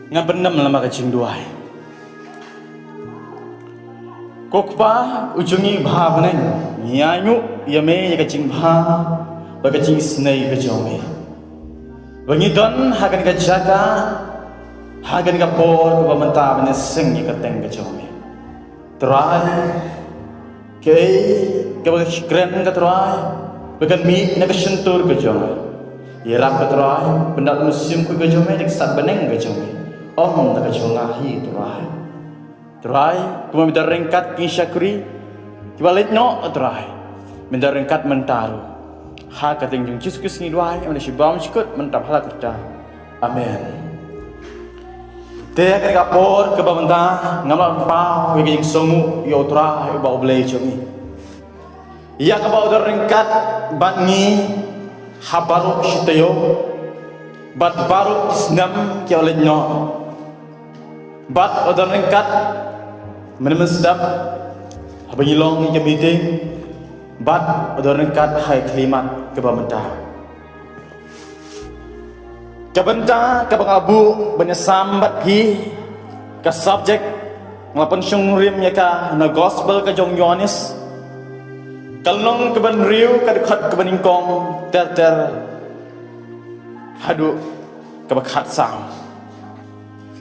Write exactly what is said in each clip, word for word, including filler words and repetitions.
Ngan pyndem lem bad ka jingduwai. Ko Kpa u jong ngi ba ha bneng, ngi ainguh ïa me ïa ka jingbha bad ka jingisynei ka jong me, ba ngi don ha kane ka jaka, ha kane ka por kaba mynta ban ïaseng ïa ka kyrteng ka jong me. Trai, kaei kaba kren ka Trai, ba kan mih na ka shyntur ka jong nga. Ïarap ka Trai, pyndap mynsiem khuid ka jong me da ka sad bneng ka jong me. Ym da ka jong nga hi Trai. Trai, kumba me don ryngkat ki shakri kiba leit noh Trai, me don ryngkat mynta ruh. Ha ka kyrteng jong Jisu Khrist ngi duwai, ïa me da shibun shikut mynta ha la kata. Amen. Te ha kane ka por kaba mynta ngam lah ban paw ïa ka jingsngewnguh ïa U Trai uba U Blei jong ngi, ïa kaba u don ryngkat bad ngi ha baroh shi taïew bad baroh ki snem kiba leit noh, bad u don ryngkat mynne mynstep haba ngi long ïa ka meeting, bad u don ryngkat ha ka khyllipmat kaba mynta. Ka bynta kaba nga buh ban ïasam bad phi, ka subject nga la pynshong rim ïa ka na Gospel ka jong u Ïoannis, ka lynnong kaba hynriew, ka dkhot kaba nyngkong ter ter haduh kaba khatsaw.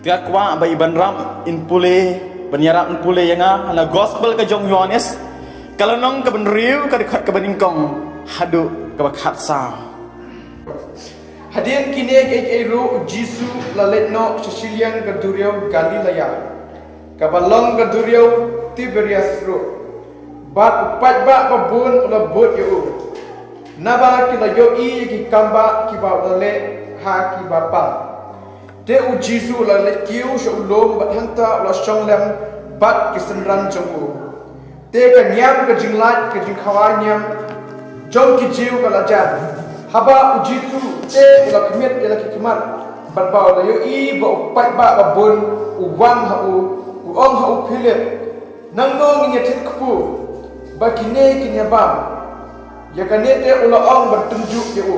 Te nga kwah ba i Banrap in pule, ban ïarap in pule ïa nga na Gospel ka jong u Ïoannis, ka lynnong kaba hynriew, ka dkhot kaba nyngkong haduh kaba khatsaw. Hadien kine kiei kiei ruh u Jisu u la leit noh sha shiliang ka duriaw Galilaïa, kaba long ka duriaw Tiberias ruh. Bad u paidbah babun u la bud ïa u, naba ki la ïohi ïa ki kambah kiba u la leh ha ki bapang. Te u Jisu u la leit kiew sha u lum bad hangta u la shong lem bad ki synran jong u. Te ka niam ka jinglait ka jingkhawai niam jong ki Jiw ka la jan. Haba u Jisu te u la khmih ïa la ki khmat, bad ba u la ïohi ba u paidbah babun u wan ha u, u ong ha u Philip, nangno ngin ïa thied kpu ba kine kin ïa bam? Ïa kane te u la ong ban tynjuh ïa u,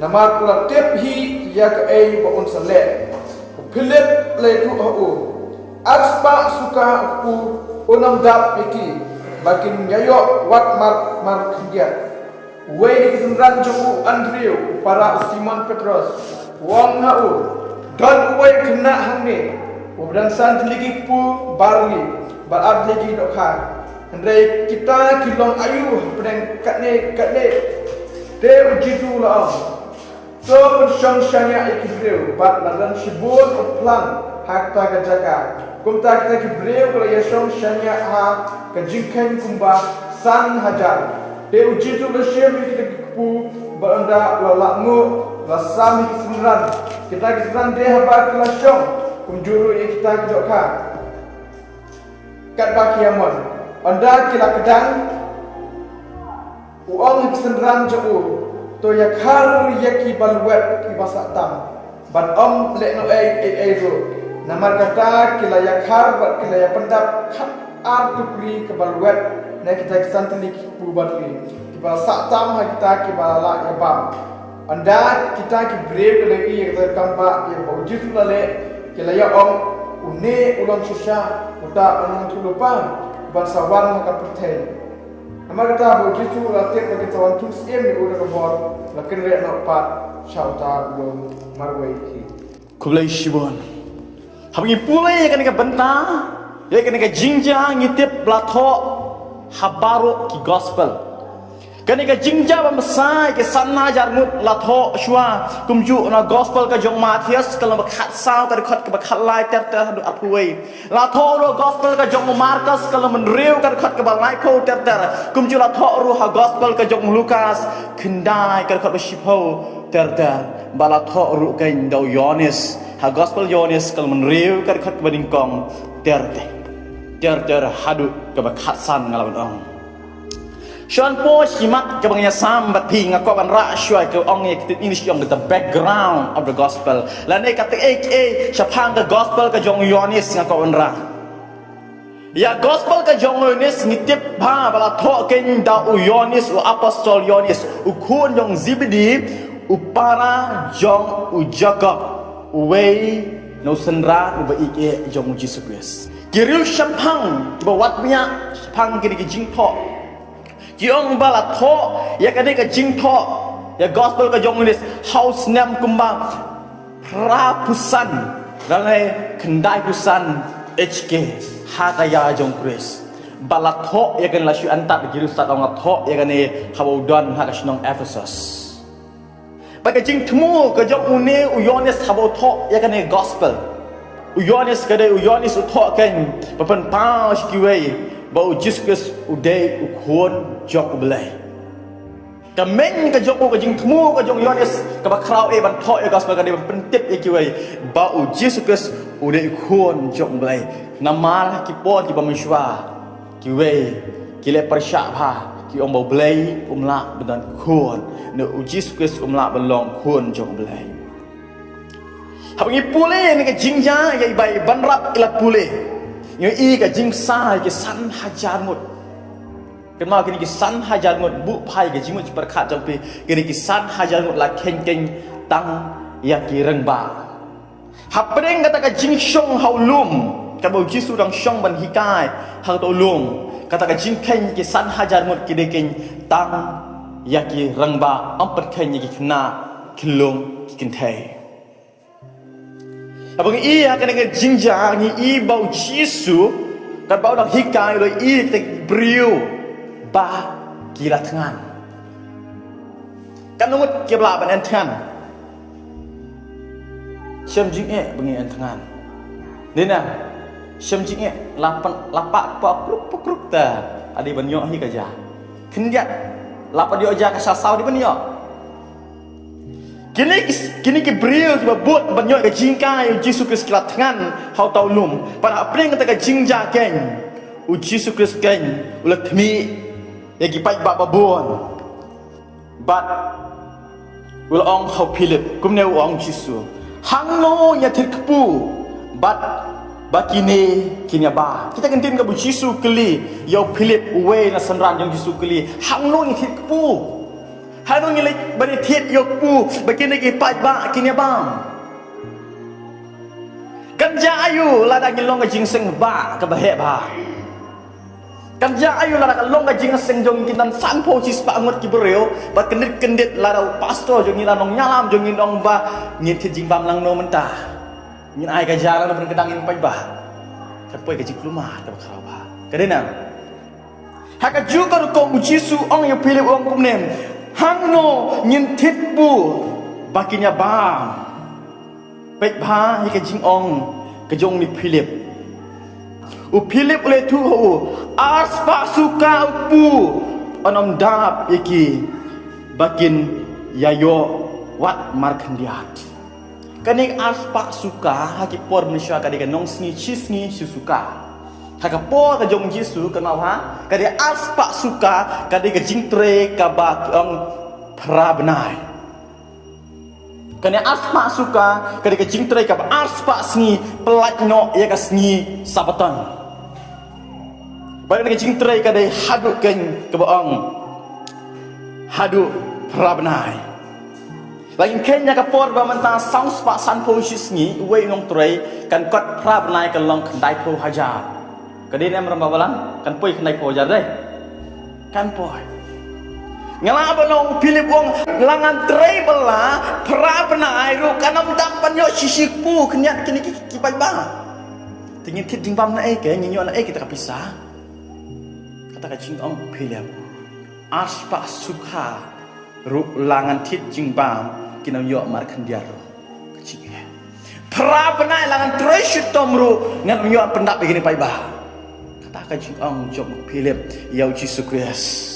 namar u la tip hi ïa kaei ba un sa leh. U Philip u la ïathuh ha u, ar spah suka u kpu, un ym dap ïa ki, ba kin ïa ïoh wat mar mar khyndiat. Uwei na ki synran jong u, u Andrew, u para u Simon Petros, u ong ha u, don uwei u khynnah hangne uba don san tylli ki kpu barli bad ar tylli ki dohkha. Hynrei kita ki long aïu hapdeng katne katne? Te u Jisu u la ong, to pynshong shaniah ïa ki briew. Bad la don shibun u phlang ha kata ka jaka. Kumta kita ki briew ki la ïashong shaniah ha ka jingkheiñ kumba san hajar. Te u Jisu u la shim ïa kita ki kpu, bad ynda u la lah nguh, u la sam ïa ki synran. Kita ki synran de haba ki la shong, kumjuh ruh ïa kita ki dohkha, katba ki ïa mon. Ynda ki la kdang, u ong ha ki synran jong u, to ïakhar ïa ki balwet kiba sah tam, bad ym leh noh ei ei ei ruh. Namar kata ki la ïakhar bad ki la ïapyndap khat ar tukri ka balwet na kita ki san tylli ki kpu barli kiba sah tam ha kita kiba la ïa bam. Ynda kita ki briew ki la ïohi ïa kata ka kambah ïa ba u Jisu u la leh, ki la ïa ong, une u long shisha uta u nongïathuhlypa ban sa wan ha ka pyrthei. Namar kata ba u Jisu u la tip ba kin sa wan thung syiem ïa u da ka bor, u la kynriah noh pat sha uta u lum marwei hi. Khublei shibun. Haba ngi pule ïa kane ka bynta, ïa kane ka jingjia, ngi tip ba la thoh ha baroh ki gospel. Kane ka jingjia ba bsa ïa ki san hajar ngut la thoh shuwa, kumjuh na gospel ka jong u Mathaios, ka lynnong ba khatsaw, ka dkhot kaba khatlai ter ter haduh arphew wei. La thoh ruh ha gospel ka jong u Markos, ka lynnong ba hynriew, ka dkhot kaba laiphew ter ter. Kumjuh la thoh ruh ha gospel ka jong u Lukas, khyndai, ka dkhot ba shiphew ter ter. Bad la thoh ruh kein da u Ïoannis ha gospel Ïoannis, ka lynnong ba hynriew, ka dkhot kaba nyngkong ter ter, ter ter haduh kaba khatsan, nga lah ban ong. Shuwa ban poi shakhmat kaba ngan ïasam bad phi, nga kwah ban rah shuwa ïa ka, ong ïa ka ktien English ki ong the background of the gospel, lane kaei kaei shaphang ka gospel ka jong u Ïoannis, nga kwah ban rah. Ïa gospel ka jong u Ïoannis ngi tip bha ba la thoh kein da u Ïoannis, u apostol Ïoannis, u khun jong u Zebedi, U para jong u Jakob, uwei na u synran uba ïeit jong u Jisu Khrist. Ki riewshemphang kiba wad bniah shaphang kine ki jingthoh, ki ong ba la thoh ïa kane ka jingthoh ïa gospel ka jong u Ïoannis ha u snem kumba phra phew san lane khyndai phew san H K, ha ka ïa jong u Khrist. Ba la thoh ïa kane, la shu antad ki riewstad, ong la thoh ïa kane haba u don ha ka shnong Ephesus. Bad ka jingthmu ka jong une u Ïoannis haba u thoh ïa kane gospel, u Ïoannis ka dei, u Ïoannis u thoh keiñ ba pynpaw sha kiwei ba u Jisu Khrist u dei u Khun jong u Blei. Ka meiñ ka jong u, ka jingthmu ka jong u Ïoannis kaba khraw eh ban thoh ïa gospel ka dei ban pyntip ïa kiwei ba u Jisu Khrist u dei u Khun jong u Blei. Namar ki por kiba mynshuwa kiwei ki leh pyrshah bha, ki ong ba u Blei um lah ban don khun, ne u Jisu Khrist um lah ban long Khun jong u Blei. Haba ngi pule ïa kane ka jingjia, ïa i Baibl ban rap i la pule, ngi i ka jingsa ïa ki san hajar ngut. Kynmaw, kine ki san hajar ngut, buh phai ka jingmut jingpyrkhat jong phi, kine ki san hajar ngut la kheiñ keiñ tang ïa ki rangbah. Hapdeng kata ka jingshong ha u lum, kaba u Jisu u dang shong ban hikai ha kata u lum, kata ka jingkheiñ ki san hajar ngut ki dei keiñ tang ïa ki rangbah, ym pat kheiñ ïa ki khynnah, ki khyllung, ki kynthei. Haba ngi i ha kane ka jingjia, ngi i ba u Jisu katba u dang hikai u la i te briew ba ki la thngan. Katno ngut kiba lah ban ïeng thngan? Shem jingeh ba ngi ïeng thngan. Dei na, shem jingeh, la pan, la pah, pah kruk, pah kruk ta. Adi ban ïoh hi ka ja. Khyndiat, la pat ïoh ja ka sha saw, dei ban ïoh. Kine ki, kine ki briew kiba bud ban ïoh ka jinghikai u Jisu Khrist ki la thngan ha uta u lum. Bad hapdeng kata ka jingjia keiñ, u Jisu Khrist keiñ u la khmih ïa ki paidbah babun. Bad u la ong ha u Philip, kumne u ong u Jisu, hangno ngin thied kpu bad ba kine kin ïa bam? Kita ki ktien kaba u Jisu u kylli ïa u Philip, uwei na synran jong u Jisu u kylli, hangno ngin thied kpu? Hangno ngin leit ban ïa thied ïa u kpu ba kine ki paidbah kin ïa bam? Kan jia aïu lada ngin long ka jingseng ba kaba heh bha? Kan jia aïu lada ka long ka jingseng jong ngi ki don sanphew shispah ngut ki briew, bad kyndit kyndit lada u pastor jong ngi, lada u nongïalam jong ngi un ong ba ngin thied jingbam lang no mynta, ngin ai ka ja lang no pynkyndang ïa ki paidbah? Kan poi ka jingkulmar kaba khraw bha. Ka dei na, ha kajuh ka rukom u Jisu u ong ïa u Philip, u ong kumne, hangno ngin thied kpu ba kin ïa bam? Peit bha ïa ka jingong ka jong une u Philip. U Philip u la ïathuh ha u, arspah suka u kpu, un ym dap ïa ki ba kin ïa ïoh wat markhyndiat. Kane arspah suka ha ki por mynshuwa ka dei ka nongsngi, shi sngi shi suka. Ha ka por ka jong u Jisu, kynmaw bha, ka dei arspah suka ka dei ka jingtrei kaba ki ong phra bnai. Kane arspah suka ka dei ka jingtrei kaba arspah sngi, pyllait noh ïa ka sngi Sabbaton. Bad kane ka jingtrei ka dei haduh keiñ kaba ong haduh phra bnai. La ngin kheiñ ïa ka por ba mynta saw spah sanphew shi sngi, uwei u nongtrei kan kot phra bnai kan long khyndaiphew hajar. Ka dei ne em, rangbah balang? Kan poi khyndaiphew hajar dei? Kan poi. Nga lah ban ong, u Philip u ong, la ngan trei bylla phra bnai ruh kan ym dap ban ïoh shi shi kpu khyndiat kine ki, ki paidbah. Te ngin thied jingbam na ei, ke ngin ïoh na ei kita ka pisa? Kata ka jingong u Philip. Arspah suka ruh la ngan thied jingbam, kin ym ïoh markhyndiat ruh. Ka jingeh. Phra bnai la ngan trei shitom ruh ngan ym ïoh pyndap ïa kine paidbah. Kata ka jingong jong u Philip ïa u Jisu Khrist.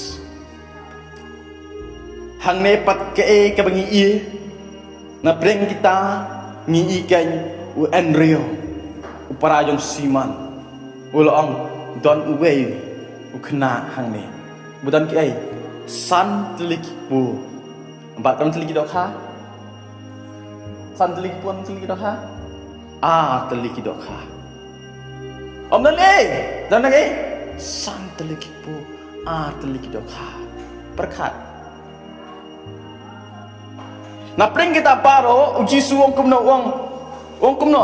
Hangne pat kaei kaba ngi i, na pdeng kita ngi i keiñ u Andrew, u para jong u Simon. U la ong, don uwei u khynnah hangne ba don kiei, san tylli ki kpu. Bad katno tylli ki dohkha? San tylli ki kpu, katno tylli ki dohkha? Ar tylli ki dohkha. Ym don ei, don ei, san tylli ki kpu, ar tylli ki dohkha. Pyrkhat. Na pdeng kita baroh, u Jisu u ong kumno, u ong, u ong kumno.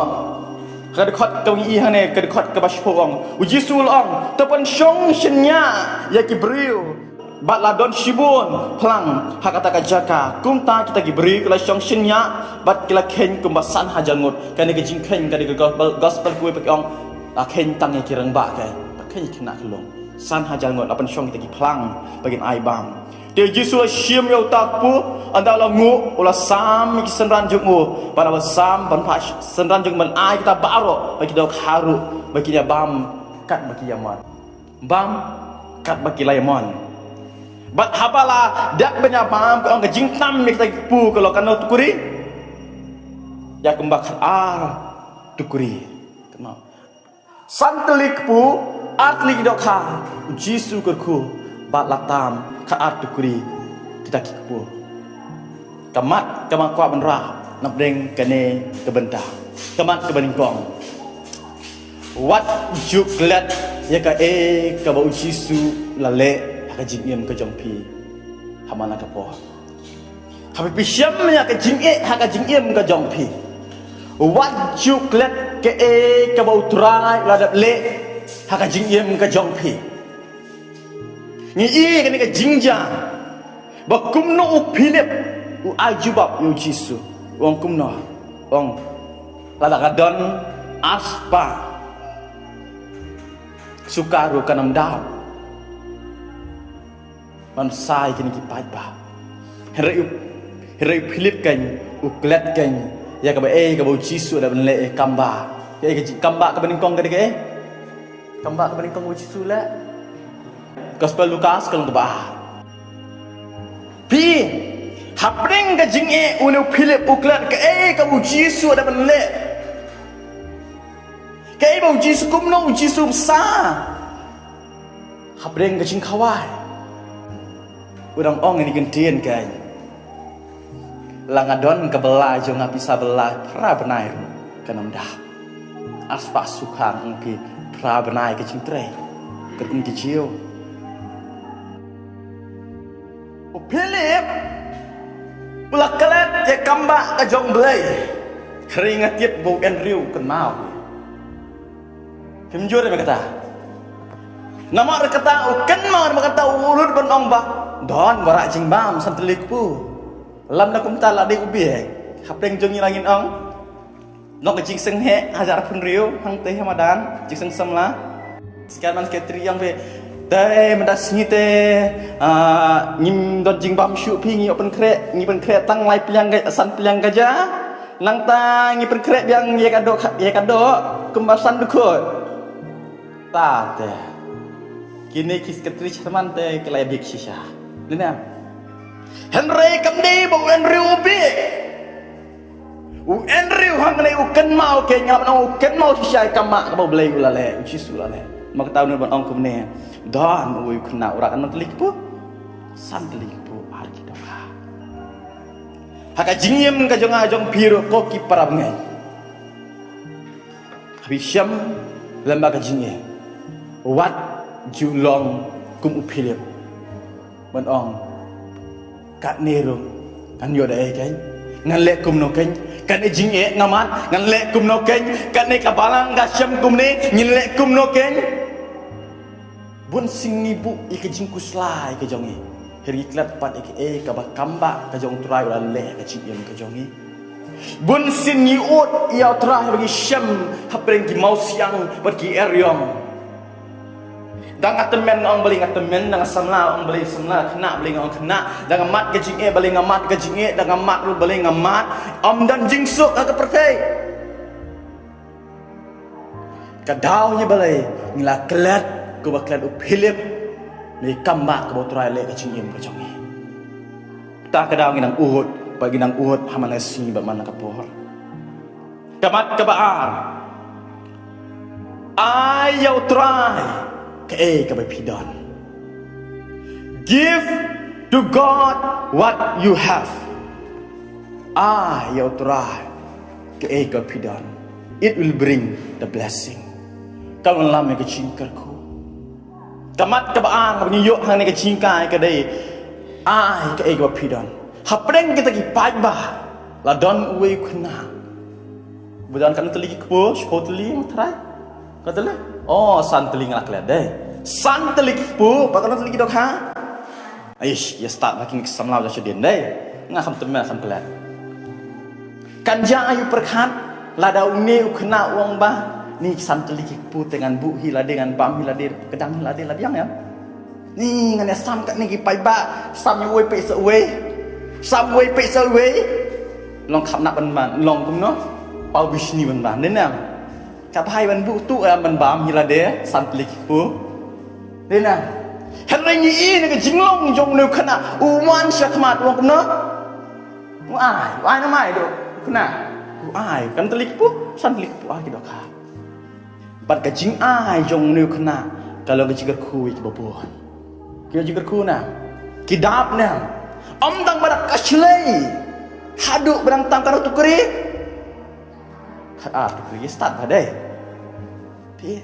Ka dkhot kaba ngi i hangne, ka dkhot kaba shiphew u ong. U Jisu u la ong, to pynshong shynñiah ïa ki briew. Bad la don shibun phlang ha kata ka jaka. Kumta kita ki briew ki la shong shynñiah bad ki la kheiñ kumba san hajar ngut. Kane ka jingkheiñ ka dei ka gospel, gospel kawei pat ki ong, la kheiñ tang ïa ki rangbah, ka la kheiñ ïa ki khynnah ka lum. San hajar ngut la pynshong kita ki phlang ba kin ai bam. Te u Jisu u la shim ïa uta u kpu, ynda u la nguh u la sam ïa ki synran jong u. Bad haba sam, ban phah synran jong u ban ai kita baroh ba ki dohkha ruh ba kin ïa bam katba ki ïa mon. Bam katba ki la ïa mon. Bad haba la dep ban ïa bam, ka ong ka jingtam ïa kita ki kpu ka long katno tukri? Ïa kumba khatar tukri. Katno? San tylli ki kpu, ar tylli ki dohkha. U Jisu u kyrkhu bad la tam khatar tukri kita ki kpu. Ka mat kaba nga kwah ban rah na pdeng kane ka bynta, ka mat kaba nyngkong. Wat ju klet ïa kaei kaba u Jisu u la leh ha ka jingim ka jong phi ha man la ka por. Haba phi shem ïa ka jingeh ha ka jingim ka jong phi, wat ju klet kaei kaba u Trai u la dep leh ha ka jingim ka jong phi. Ngi i kane ka jingjia ba kumno u Philip u ai jubab ïa u Jisu. U ong kumno? U ong, lada ka don ar spah sukkar ruh kan ym daw ban sa ïa kine ki paidbah. Hynrei u, hynrei u Philip kan, u klet kan ïa kaba, eh, kaba u Jisu u dei ban leh, eh, kam ba, eh, ka ji-, kam ba kaba nyngkong ka dei kaei? Kam ba kaba nyngkong kaba u Jisu u leh. Gospel Lukas ka lynnong kaba ar. Phi, hapdeng ka jingeh, une u Philip u klet kaei kaba u Jisu u dei ban leh. Kaei ba u Jisu, kumno u Jisu u sa hapdeng ka jingkhawai. U dang ong ïa kane ka ktien kan. Lada nga don ka bylla jong nga, pisa bylla phra bnai ruh kan ym daw. Ar spah sukkar, ong phi, phra bnai ka jingtrei. Katkum ki Jiw. U Philip u la klet ïa kam ba ka jong U Blei. Hynrei nga tip ba u Andrew u kynmaw. Phim jur ïa kata. Namar kata u kynmaw, namar kata u lut ban ong ba don ba rah jingbam san tylli ki kpu. Lymda kumta la dei u bieit. Hapdeng jong ngi la ngin ong, nong ka jingsngew hajar pynriew hangtei ha madan, jingsngew samla. Scan man secretary ong phi, te mynta sngi te, ah, ngim don jingbam shuh phi, ngi pynkhreh, ngi pynkhreh tang lai pliang ka, san pliang ka ja. Nangta ngi pynkhreh biang ïa ka doh, ïa ka doh kumba san dkhot. Ta te. Kine ki secretary chairman te ki la ïa bieit shisha. Lane. Hynrei kam dei ba u Andrew u bieit. U Andrew hangne u kynmaw, ke nga ban ong u kynmaw shisha ïa ka kam ba U Blei u la leh, u Jisu u la leh. Namar kata une u ban ong kumne. Don uwei u khynnah u rah katno tylli ki kpu? San tylli ki kpu, ar ki dohkha. Ha ka jingim ka jong nga jong phi ruh ko ki para bangeit. Haba phi shem lem bad ka jingeh, wat ju long kum u Philip ban ong, katne ruh ngan ïoh da ei kein, ngan leh kumno kein, katne jingeh nga mad, ngan leh kumno kein, katne ka balang ka shem kumne, ngin leh kumno kein. Bun sien ngi buh ïa ka jingkhuslai ka jong ngi, hynrei ngi klet pat ïa kaei kaba kam ba ka jong u Trai u la leh ha ka jingim ka jong ngi. Bun sien ngi ud ïa u Trai haba ngi shem hapdeng ki mawsiang bad ki eriong. Da nga tymmen nga ong balei nga tymmen, da nga samla ong balei samla, khynnah balei nga ong khynnah, da nga mad ka jingeh balei nga mad ka jingeh, da nga mad ruh balei nga mad. Ym don jingsuk ha ka pyrthei. Ka daw ngi balei ngi la klet kumba klet u Philip, ngi kam ba kaba u Trai leh ka jingim ka jong ngi. Ta ka daw ngi nang ud, ba ngi nang ud ha man la ka sngi bad man la ka por. Ka mat kaba ar. Ai ïa u Trai kaei kaba phi don. Give to God what you have. Ai ïa u Trai kaei kaba phi don. It will bring the blessing. Ka wanlam ïa ka jingkyrkhu. Ka mat kaba ar haba ngi ïoh hangne ka jinghikai ka dei, ai kaei kaba phi don. Hapdeng kita ki paidbah la don uwei u khynnah. Ba don katno tylli ki kpu, shiphew tylli, nga tharai. Katno tylli? Oh, san tylli nga la klet dei. San tylli ki kpu, bad katno tylli ki dohkha? Aish, ïa stad ba kine ki samla ba shadien dei. Nga kham tymmen kham klet. Kan jia aiu pyrkhat, lada une u khynnah u ong ba, ni san tylli ki kpu te ngan buh hi lade, ngan bam hi lade, kdang hi lade, la biang ïa. Ni ngan ïa sam katne ki paidbah, sam ïa uwei peit sa uwei. Sam uwei peit sa uwei. Long kham nap ban ban, long kumno? Paw bishni ban ban, dei ne em? Ka bha ban buh tuh, eh, ban bam hi lade, san tylli ki kpu. Dei ne em? Hynrei ngi i na ka jinglong jong une u khynnah, u wan sha khmat, u ong kumno? U ai, u ai, u ai, doh, u khynnah. U ai, katno tylli ki kpu, san tylli ki kpu, ai ki dohkha. Bad ka jingai jong une u khynnah ka long ka jingkyrkhu ïa kiba bun. Ki jingkyrkhu na, ki dap na. Ym tang ba dap ka shlei, haduh ba dang tam katno tukri? Khatar tukri, stad ba dei. Phi,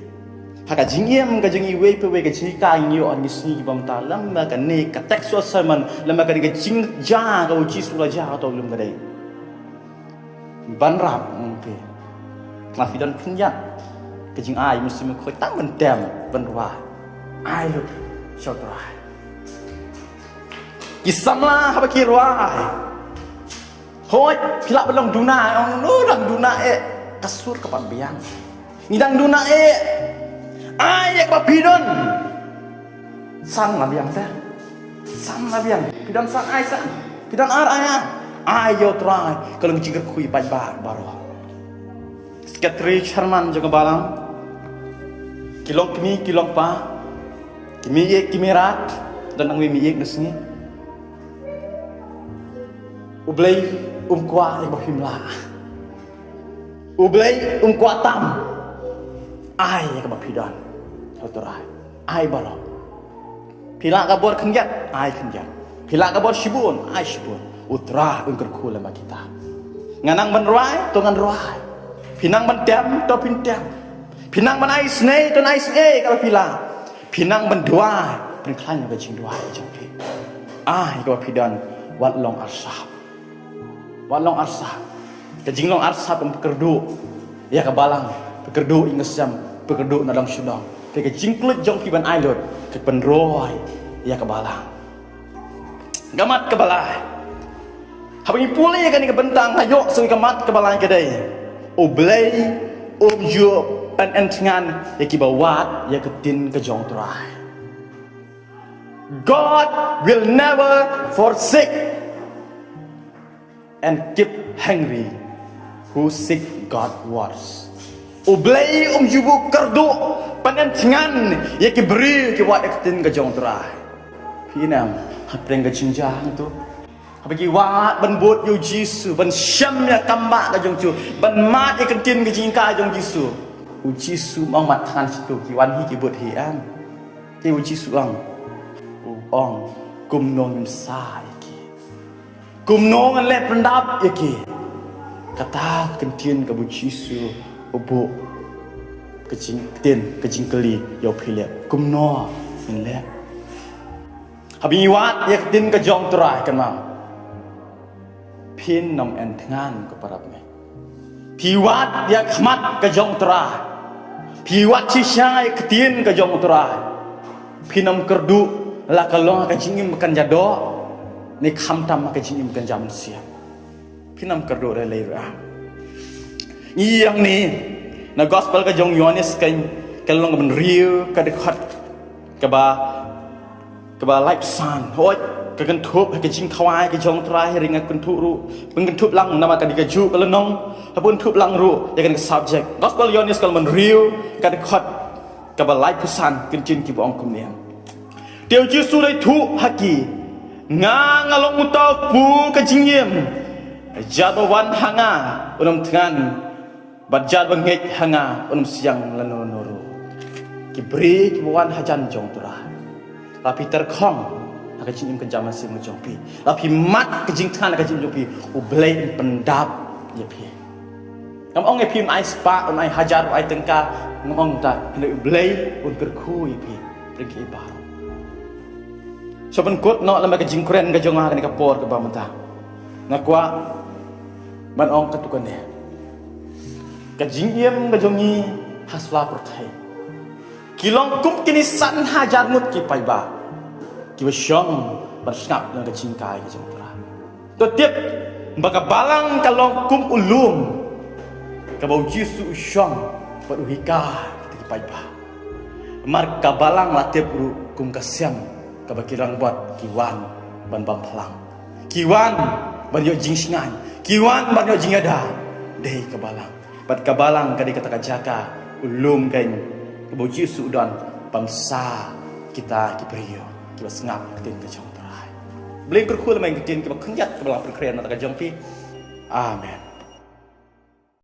ha ka jingim ka jong iwei pa iwei ka jinghikai ngi ïoh ngi sngi ki bym ta lem ba kane ka textual sermon, lem ba kane ka jingjia kaba u Jisu u la jia ha uta u lum ka dei ban rap, mm, phi. La phi don khyndiat ka jingai Mynsiem Bakhuid tang ban tem, ban rwai. Ai lut sha U Trai. Ki samla haba ki rwai. Hooid, phi lah ban long duna, ong no dang duna eh. Ka sur ka pat biang. Ngi dang duna eh. Ai ïa kaba phi don. San la biang te. San la biang. Phi don san, ai san. Phi don ar, ai ar. Ai ïa U Trai, ka long ka jingkyrkhu ïa paidbah baroh. Secretary chairman jong ka balang. Ki long kmie, ki long kpa. Ki mih ïeit, ki mih rat. Don nang mih ïeit na sngi. U Blei um kwah ïa kaba phim lah. U Blei um kwah tam. Ai ïa kaba phi don. U Trai. Ai baroh. Phi lah ka bor khyndiat, ai khyndiat. Phi lah ka bor shibun, ai shibun. U Trai un kyrkhu lem bad kita. Nga nang ban rwai, to ngan rwai. Phi nang ban tem, to phin tem. Phi nang ban ai snei, to ngan ai snei, kaba phi lah. Phi nang ban duwai, pynkhlaiñ ka jingduwai jong phi. Ai kaba phi don, wat long arsap. Wat long arsap. Ka jinglong arsap em, phi kyrduh ïa ka balang, phi kyrduh ïa ka sem, phi kyrduh na dong sha dong. Te ka jingkylluid jong phi ban ai lut, ka pynroi ïa ka balang. Ka mat kaba lai. Haba ngi pule ïa kane ka bynta nga ïoh shuh ka mat kaba lai ka dei, U Blei um ju pyntngen ïa kiba wad ïa ka ktien ka jong U Trai. God will never forsake and keep hungry who seek God words. U Blei um ju buh kyrduh, pyntngen ïa ki briew ki wad ïa ka ktien ka jong U Trai. Phi ïohi ne em, hapdeng ka jingjia hangto, haba ki wad ban bud ïa U Jisu, ban shem ïa ka kam ka jong U Jisu, ban mad ïa ka ktien ka jinghikai jong U Jisu. U Jisu um ong mad thngan shatu, ki wan hi ki bud hi, em. Te U Jisu u ong, u ong, kumno ngin sa ïa ki. Kumno ngan leh pyndap ïa ki. Kata ka ktien kaba U Jisu u buh, ka jingktien, ka jingkylli ïa u Philip. Kumno ngin leh. Haba ngi wad ïa ka ktien ka jong U Trai, kynmaw, phin ym pyntngen ko para bangeit. Phi wad ïa ka mat ka jong U Trai. Phi wad shisha ïa ka ktien ka jong U Trai. Phin ym kyrduh la ka long ha ka jingim ba kan ïadoh, ne khamtam ha ka jingim ba kan ïa mynsiem. Phin ym kyrduh lei lei ruh. Ngi ïohi hangne na gospel ka jong u Ïoannis, ka lynnong kaba hynriew, ka dkhot kaba, kaba laiphew san. Hooid, ka kynthup ha ka jingkhawai ka jong U Trai, hynrei nga kynthup ruh, pynkynthup lang namar ka dei kajuh ka lynnong, haba kynthup lang ruh ïa kane ka subject. Gospel Ïoannis ka lynnong hynriew, ka dkhot kaba laiphew san, ka ktien kaba ong kumne. Te U Jisu u la ïathuh ha ki, nga, nga long uta u kpu ka jingim. Jar ba wan ha nga un ym thngan, bad jar ba ngeit ha nga un ym siang lano lano ruh. Ki briew kiba wan hajan jong U Trai, la phi tyrkhong ha ka jingim ka jingim mynsiem ka jong phi, la phi mad ka jingthngan ha ka jingim jong phi, U Blei un pyndap ïa phi. Ngam ong ïa phi un ai spah, un ai hajar, un ai tyngka, ngam ong ta, hynrei U Blei un kyrkhu ïa phi. Pyrkhat ïa baroh. Shu pynkut noh lem bad ka jingkren ka jong nga ha kane ka por kaba mynta. Nga kwah ban ong katto katne. Ka jingim ka jong ngi ha sla pyrthei ki long kum kine san hajar ngut ki paidbah kiba shong ban sngap ïa ka jinghikai ka jong U Trai. To tip ba ka balang ka long kum u lum kaba U Jisu u shong bad u hikai kita ki paidbah. Namar ka balang la tip ruh kum ka sem kaba ki rangbah ki wan ban bam phlang, ki wan ban ïoh jingshngaiñ, ki wan ban ïoh jingïada. Dei ka balang, bad ka balang ka dei kata ka jaka, u lum keiñ kaba U Jisu u don ban sa kita ki briew kiba sngap ïa ka ktien ka jong U Trai. Blei kyrkhu lem ïa ka ktien kaba khyndiat kaba la pynkhreh na ka bynta ka jong phi. Amen.